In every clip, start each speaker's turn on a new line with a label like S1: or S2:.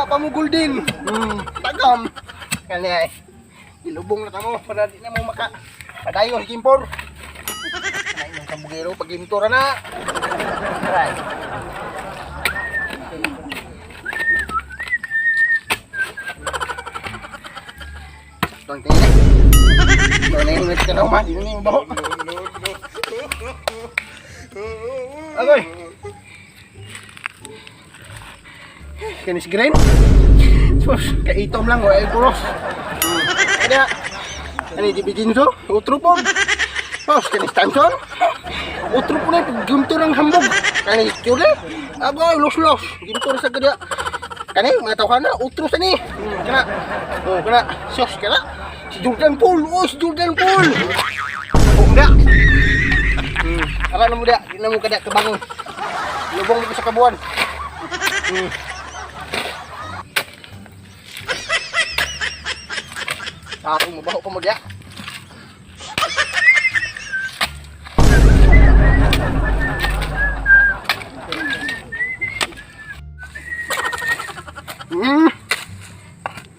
S1: Binanga pa mo golden. Tagam. Kani ay. Ilubong na kamo para di na mo maka padayon si Gimpor. Ana inyong sambugero pag gintura na. Aray. Tuwang tingin eh. Ito na yung ka na uma, di na yung baho. Agoy. Kinis green. Sus, kaitom lang o ay puros. Kaya, ano di bijinso? Utro po. Sus, kinis tanson. Utro po na yung ginto ng hambog. Kani chule. Agoy, los-los. Ginto sa gada. Kani, mga tawhan na, utro sa ni. Kana. Oh, kana. Sus, kana. Si Jordan Poole. Oh, si Jordan Poole. Oh, muda. Ara na muda, di na mo kada kabangon. Lubong mo sa kabuan. Tarong mabaho pa magya.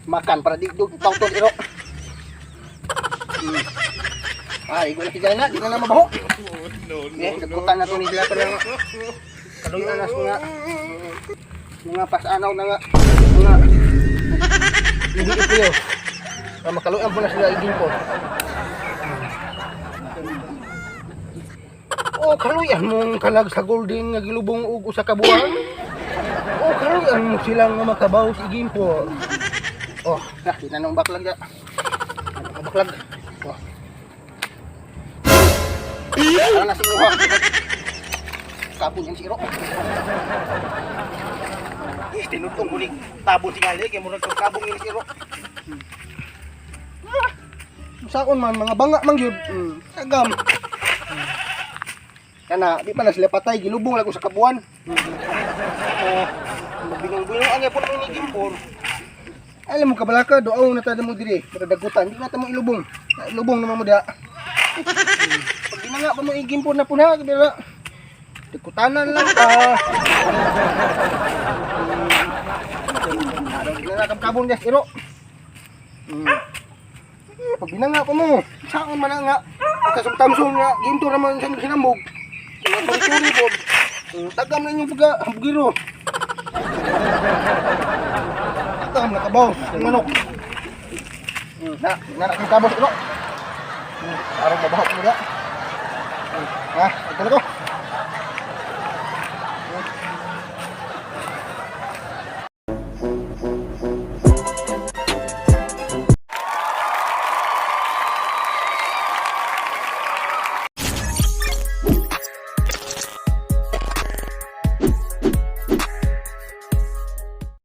S1: Makan para digdog tawtol iro. Ay, igo na si na, di na na mabaho.
S2: No,
S1: Eh, nagkutan na to ni sila pero kaluyan na sa mga mga pasanaw na nga mga hindi ito para makaluyan po na sila igin po. Oh, kaluyan mong kalag sa golden nga gilubong og usa ka buwan. Oh, kaluyan mo silang nga makabaw sa igin po. Oh, na, di na nung baklag ya. Baklag. Oh. Ano na sinuha? Kapon yan si Iro. Eh, tinutong ko ni tabon tingali kay murag kag kabong ini si Iro. Ah, Saon man mga banga man gyud. Tagam. Kana di pa na sila patay gilubong lang ko sa kabuan. Oh, magbinong-binong ang gyapon ni Gimpor. Alam mo kabalaka doaw na tada mo diri, para dagutan di na ta mo ilubong. Na ilubong naman mo diha. Pag di na nga pa mo igimpor na puna, kabila. Dagkutanan lang ka. Araw di na kabkabon diya, iro. Eh, pag binanga pa mo, saan man na nga. At sa tamson nga, ginto naman sa sinambog. Suri po. Tagam na inyong pagka, hambugiro. Tagam na kabaw, ang manok. Na, na na kabos, iro. Araw mabaho mo diya. Ha, ito na ko.